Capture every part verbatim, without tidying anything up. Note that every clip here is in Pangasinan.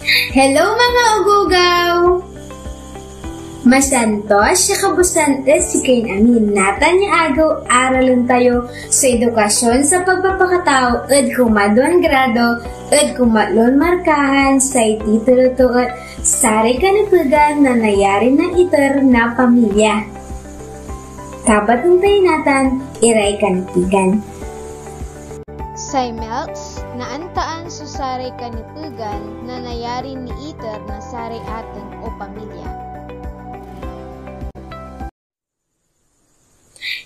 Hello, mga ogogaw! Masantos ya kabuasan ed sikayon amin. Natan ya agew, aralen tayo so edukasyon sa pagpapakatao ed kumadwan grado ed kumatlon markahan. Say titulo to et Saray Kanepegan na Nayarin Naiter na Pamilya. Kabaton tayo natan iray kanepegan. Say MELCs, naantaan so saray kanepegan na nayarin niiter na saray ateng o pamilya.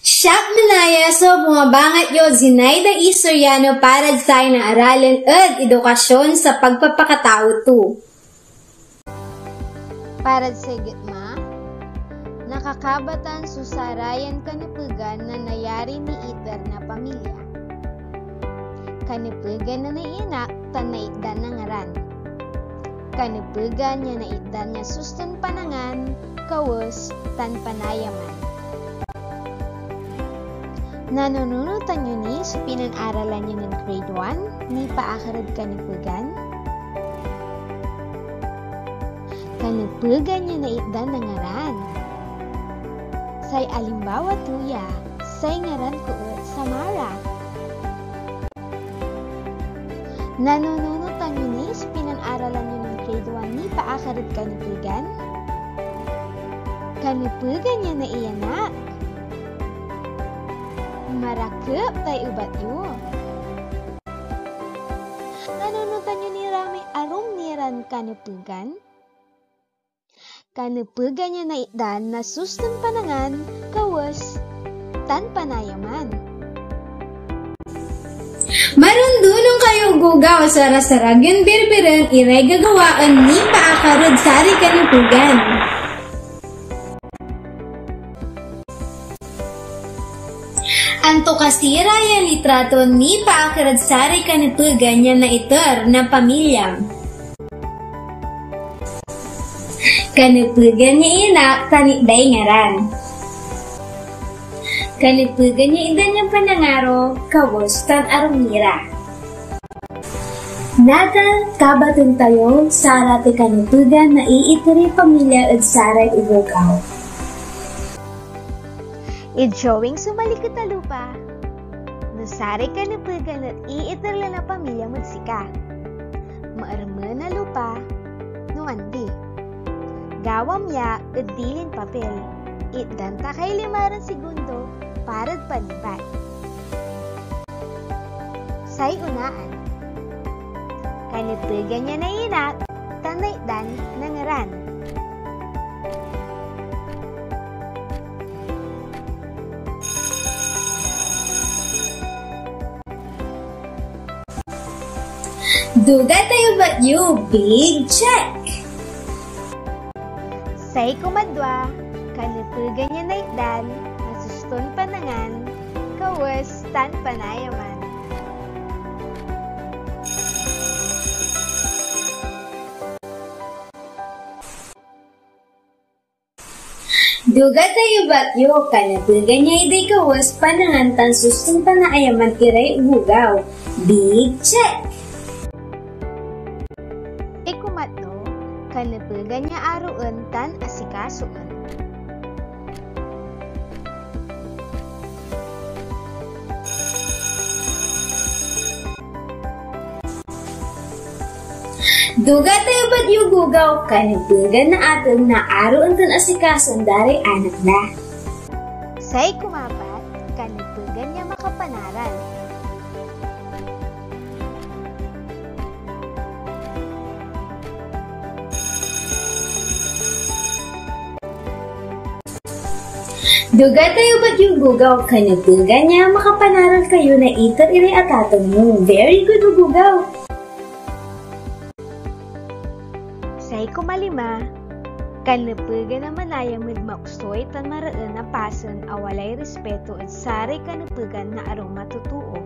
Siak manaya so bumabangat yo, Zinaida E. Soriano, parad sayan aralen ed edukasyon sa pagpapakatao to. Parad say getma, nakakabatan so sarayan kanepegan na nayarin niiter na pamilya. Kanepegan ya naianak tan naitdan na ngaran. Kanepegan ya naitdan ya suston panangan, kawes, tan panayaman. Nanununotan yo ni so pinanaralan yo nen grade one nipaakar ed kanepegan? Kanepegan ya naitdan na ngaran. Say alimbawa to ya, say ngaran ko et Samara. Nanununotan yo ni so pinanaralan yo nen grade one nipaakar ed kanepegan? Kanepegan ya naianak. Marakep tay ebat yo. Nanunotan yo ni ra may arum niran kanepegan? Kanepegan ya naitdan na suston panangan, kawes, tan panayaman. Marundunong kayo, ogogaw, sarasarag yon birbiren iray gagawaen nipaakar ed saray kanepegan. Anto kasi ra ya litraton nipaakar ed saray kanepegan ya naiter na pamilya? Kanepegan ya inak tan itday ngaran. Kanepegan ya itdan ya panangaro, kawes, tan arum ni ra. Natan, kabaton tayo, saratay kanepegan na iiter ya pamilya ed saray ogogaw. Ed drawing so maliket a lupa, no saray kanepegan et iiter la na pamilya mod sika, maermen a lupa, no andi. Gawam ya ed dilin papel, itdan ta kay limaran segundo parad panibat. Say onaan. Kanepegan ya nainak tan naitdan na ngaran. Duga tay ebat yo, big check! Say kumadwa, kanepegan ya naitdan na suston panangan, kawes, tan panayaman. Duga tay ebat yo, kanepegan ya itday kawes, panangan, tan suston panayaman iray ogogaw. Big check! Ikumatlo, kanepegan ya aroen tan asikasoen. Duga tay ebat yo, ogogaw, kanepegan na ateng na aroen tan asikasoen da ray anak da. Say kumapat, kanepegan ya makapanaral. Duga tay ebat yo, ogogaw, kanepegan ya makapanaral kayo na iter iray atateng yo. Very good, ogogaw! Say kumalima, kanepegan a manayam ed maoksoy tan mareen a pasen a walay respeto ed saray kanepegan na arum a totoo.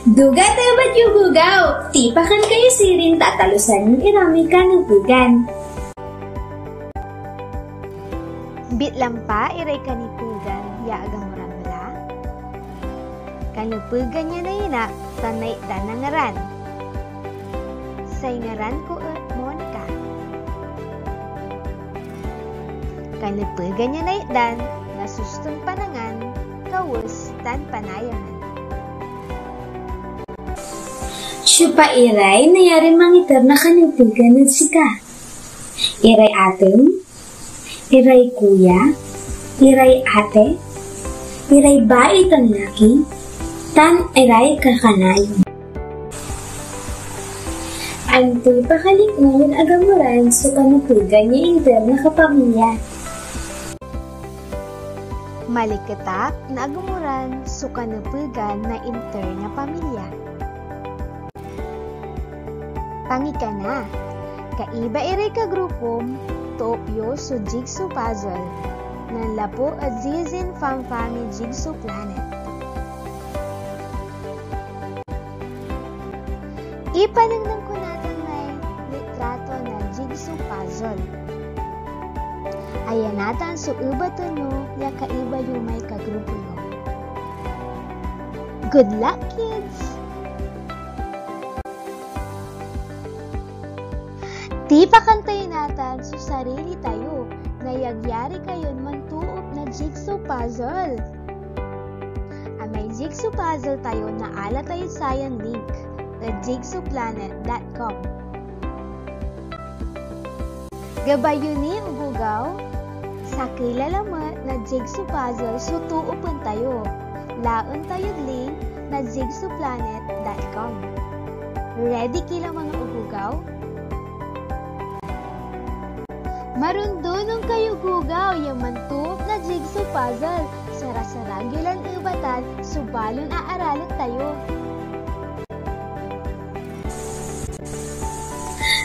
Duga tay ebat yo, ogogaw! Tipakan kayo sirin ta atalusan yon iramay kanepegan. Bitlampa iray kanepegan ya agamuran la. Kanepegan ya nayanak tan naitdan na ngaran. Say ngaran ko et Monica. Kanepegan ya naitdan na suston panangan, kawes, tan panayaman. Siopa iray nayarin mangiter na kanepegan ed sika? Iray ateng, iray kuya, iray ate, iray bai tan laki, tan iray kakanayon. Antoy pakaliknay ed agamuran so kanepegan ya inter na kapamilya? Maliket ak na agamuran so kanepegan na inter na pamilya. Pangikana, kaiba iray kagrupom, toop yo so jigsaw puzzle. Nanlapu ed Zizin Famfami Jigsaw Planet. Ipanengneng ko natan may litrato na jigsaw puzzle. Aya natan so ebaten yo ya kaiba yo may kagrupo yo. Good luck, kids! Tipakan tayo natan so sarili tayo. Nayagyari kayon mantoop na jigsaw puzzle. Amay jigsaw puzzle tayo, naala tayod sayan link, the jigsaw planet dot com. Gabay yo ni, ogogaw! Sakey la lamet na jigsaw puzzle so toopen tayo. Laen tayod link na jigsaw planet dot com. Ready ki la, mga ogogaw? Marundunong kayo, ogogaw, ya mantoop na jigsaw puzzle. Sarasarag yo lan ebatan so balon aaralen tayo.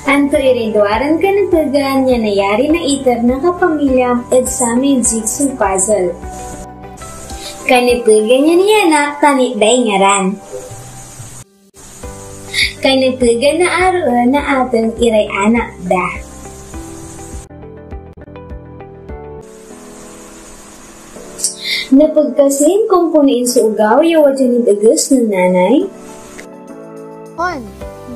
Anto iray duaran kanepegan ya nayarin naiter na kapamilyam ed samay jigsaw puzzle? Kanepegan ya nianak tan itday ngaran. Kanepegan na aroen na ateng iray anak da. Nepeg kasin komponen so ogaw ya wadya nid eges nen nanay? On,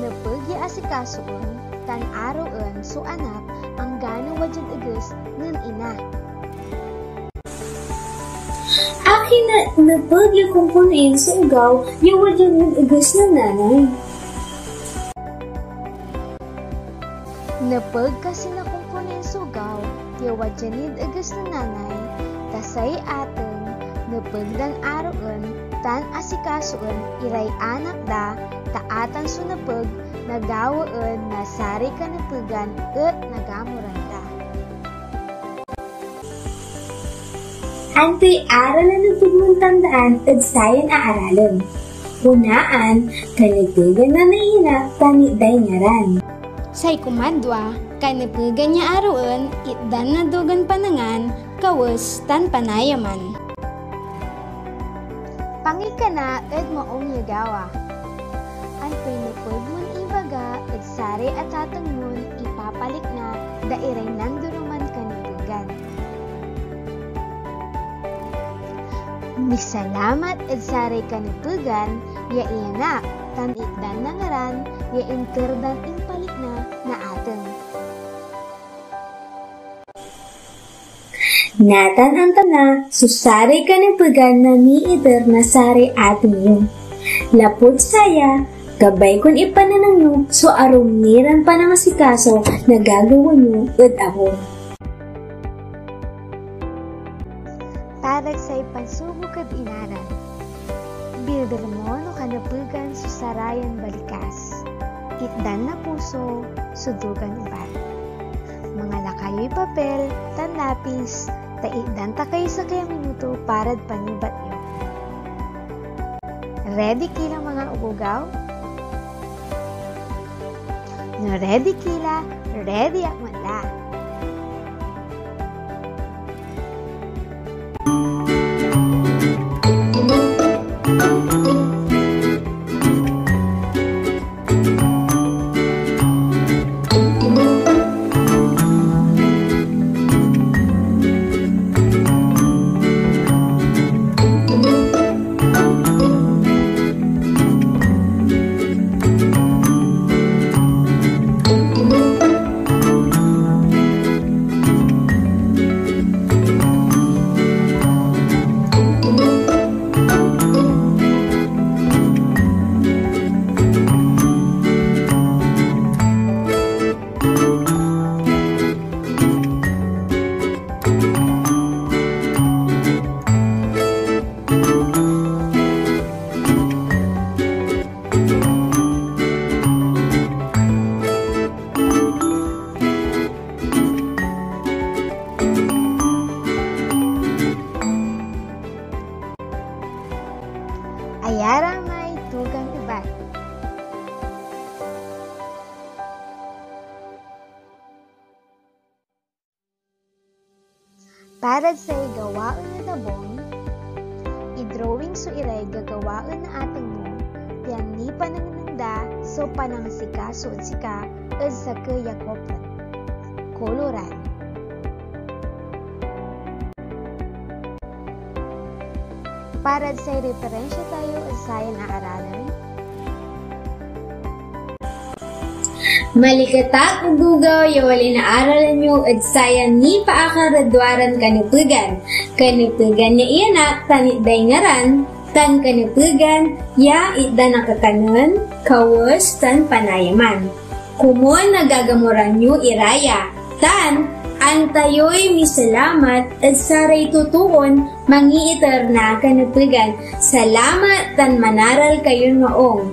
nepeg ya asikasoen tan aroen so anak anggano wadyad eges nen ina. Akin a nepeg ya komponen so ogaw ya wadya nid eges nen nanay? Nepeg kasi na komponen so ogaw ya wadya nid eges nen nanay, ta say ateng nepeg dan aroen tan asikasoen iray anak da, ta atan so nepeg na gawaen na saray kanepegan et nagamuran da. Antoy aral a nepeg mon tandaan ed sayan aaralem? Unaan, kanepegan na nainak tan itday ngaran. Say kumadwa, kanepegan ya aroen, itdan na dugan panangan, kawes, tan panayaman. Pangikana ed maong ya gawa. Antoy nepeg mon ibaga ed saray atateng mon ipapalikna da iray nandoroman kanepegan? Misalamat ed saray kanepegan ya iyanak tan itdan na ngaran ya inter dan impalikna na ateng. Natan, amta na so saray kanepegan na niiter na saray ateng yo. Lapud saya, gabay kon ipanengneng yo so arum ni ran panangasikaso na gagawaen yo ed abung. Para say pansubok ed inaral. Bilder mo no kanepegan so sarayan balikas. Itdan na puso so dugan ebat. Mangala kayoy papel tan lapis, ta itdan ta kayoy sakey a minuto parad panebat yo. Ready ki la, mga ogogaw? No ready ki la, ready ak met la. Parad say gawaen ed abung, idrawing so iray gagawaen na ateng mo, pian nipanengneng da so panangasikaso ed sika ed sakey a kopon. Koloran. Parad say referensya tayo ed sayan aaralan, maliket ak, ogogaw, ya walay naaralan yo ed sayan nipaakar ed duaran kanepegan, kanepegan ya iyanak tan itday ngaran, tan kanepegan ya itdan a kakanen, kawes, tan panayaman. Komon a gagamoran yo ira ya, tan antayoy misalamat ed saray totoon mangiiter na kanepegan. Salamat tan manaral kayon maong.